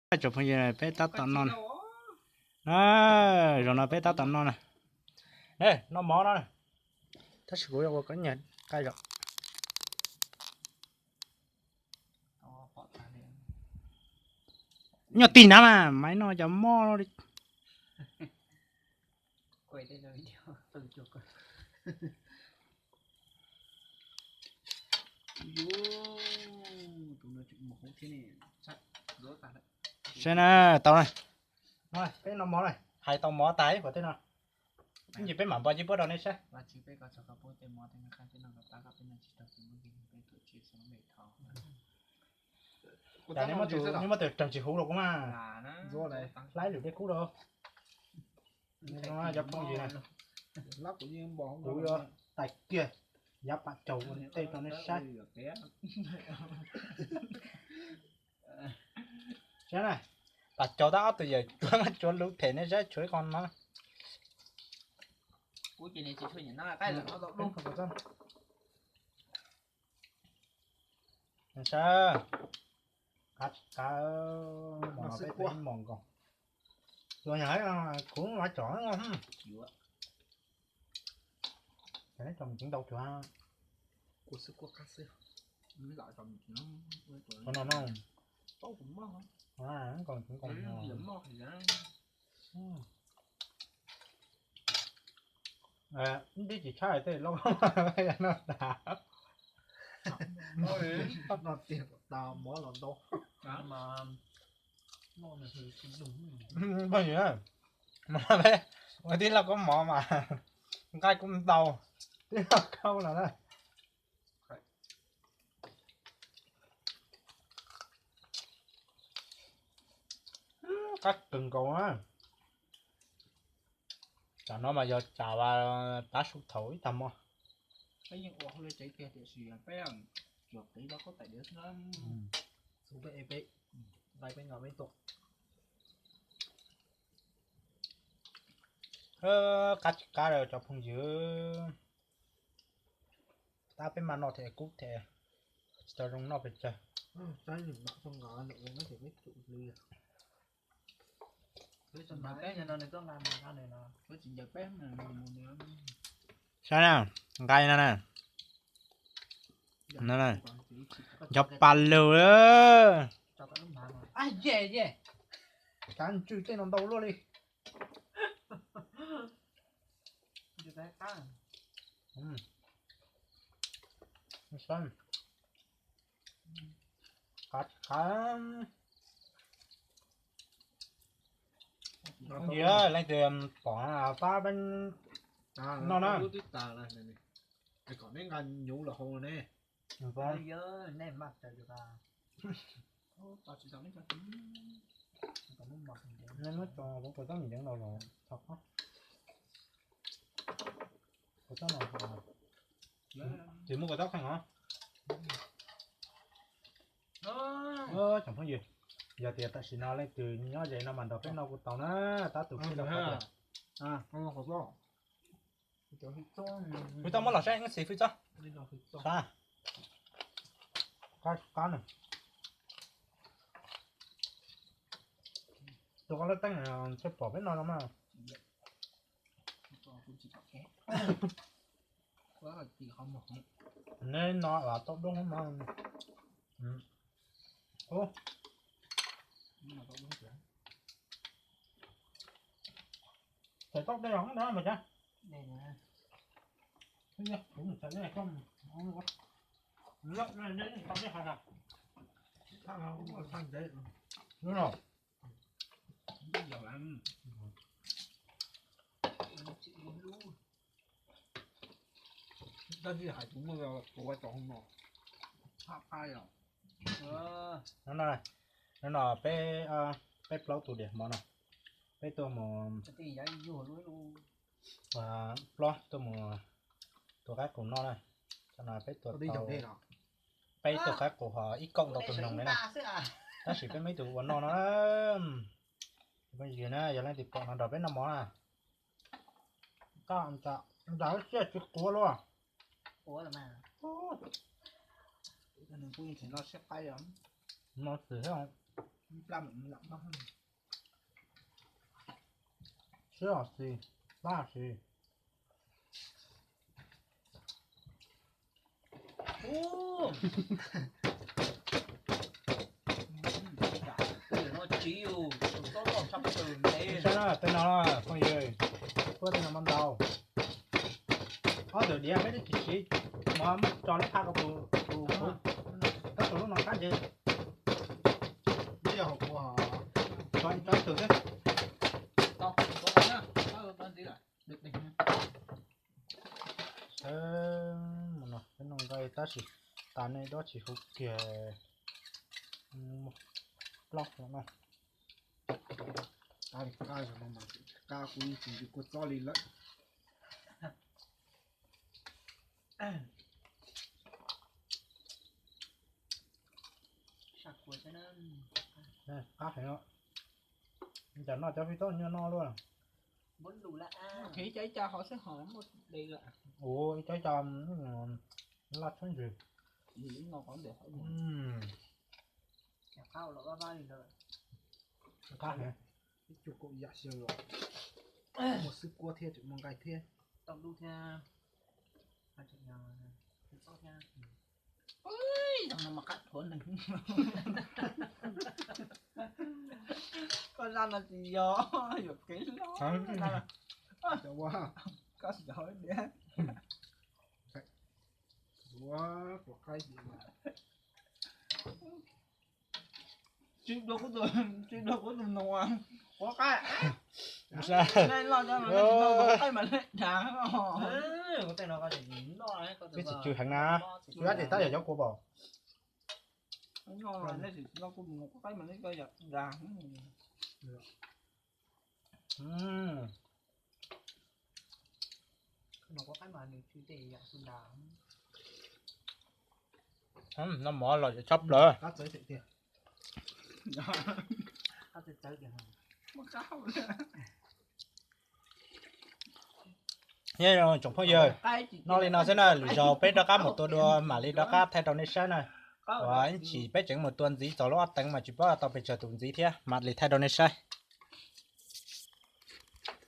Tsoom phooj ywg, peb tab tom noj na. Zaum no peb tab tom noj na. Noj mov no. Tab sis kuv ua koj nyiam qab zom. Nyob tig nrad mas maiv no cov moj no li. Saib na, tau na. Peb noj mov na, hais tau mov tas ib puas tej no. Ib ntsis peb mam npo cib puab rau nej saib. Cas nej muab tus, nej muab tus raug tsis huv rau kuv mas. Laib lwm dej kub rau. Cov phooj ywg na, kuv yuav tais kiag yav pam caug ua tej rau nej saib. Saib na, pam caug tab ob tug yawm cuav, cuav lub them nej saib tshuav ib qho no. Saib, qab tsis qab, mos no peb tus ib mos nkaus. Yuav yog kuv los cov no, ntau cuav. Qhov no no, nkaus, nkaus. Ib tib tsis tshab tej loj no tas. Phooj ywg, ua tib loj koob mov mas nqaij kuj ntau, tib loj koob los na. Qab kawg nkaus na. Tsam no mas yog tsam tav su thaum ib tag hmo. Peb yeej ua hauj lwm tsev tiag tiam sis peb tsuas qiv los khaub taim diav xwb na. Peb, peb, peb no peb tuaj. Qab tsis qab cov phooj ywg. Tab peb mas noj thiaj kub thiaj tsis tau zoo noj pes tsawg. Saib na, nqaij no na, nco pa lug. Kav ntswg tej no ntau luaj li. Qab, qab. Yog leej twg pom pab peb noj na. Kom neb nqa nyuv los hau ne. Neb muab tso kuv kuv txob ntseev los los txog. Kuv txob no, tsis muaj kuv txob kheej os. Tsoom phooj ywg, yog tias tam sim no leej twg nyob ze no mas nrog peb noj kuj tau na, tab tus fwj txob muab los saib xis fwj txob. Qab na. Tus koj lub teeb thiaj pom peb no no mas. Neb no tau dub no. Txawm tau dej los mas cas. Lub no. Tab sis hais tus muaj tua tau no. No no, peb, peb plaub tus diam hmo no, peb tuaj mus, plaub tuaj mus tua qaib qus noj na. Tam no peb tua, peb tua qaib qus ho ib kaum ntau tus noog li na. Tab sis peb muaj ib tug ua noj no. Phooj ywg na, yog leej twg pom no nrog peb noj mov na. Nram siab tsis quav luaj. No xwm thiab. Sib os xis, pab os xis. Saib na, tej no phooj ywg, kuab tej no muaj ntau. Ob tug diav peb twb tsis siv, mas muab tso lub phaj rau tus, tus, koj tus lub no qab ntses. Tso ib tug xwb. Sawv mus no peb noj nqaij tab sis tas nej dob tsis huv kiag, plaub no. Qab kuv tsis ntsws kua txob li lawm. Qab heev os. Cas noj cov fij tob nyuaj noj luaj. Ua ib co ib co hov xwb ho muaj de lawm. Ua ib co ib co laj tshab ntswg. Qab heev. Ib cuag kaum yam xyoo los muaj xwb kuab thiab tseem muaj nqaij thiab. Tau dub thiab. Yog no mas qab thuav neeg. Koj zaj no tsis yog, yuam kev hlob. Koj xyov diam. Tsis dua kuv tus, tsis dua kuv tus nus quav qaib. Loj quav qaib mas nej dag. Twb tsis tsw heev na, kuv yog ces tab yog cov kua pom. Nej tsis noj kuv tus nus quav qaib mas nej cov yam dag. Noj mov los tshaj plaws. Nyob zoo tsoom phooj ywg, noj li no xwb na, lwm zaus peb rov qab mus tua dua mam li rov qab thaij rau nej saib na. Ua ib chim peb tseem mus tua ntxiv txog lub ob teev mas tsis paub tau pes tsawg tus ntxiv thiab, mam li thaij rau nej saib.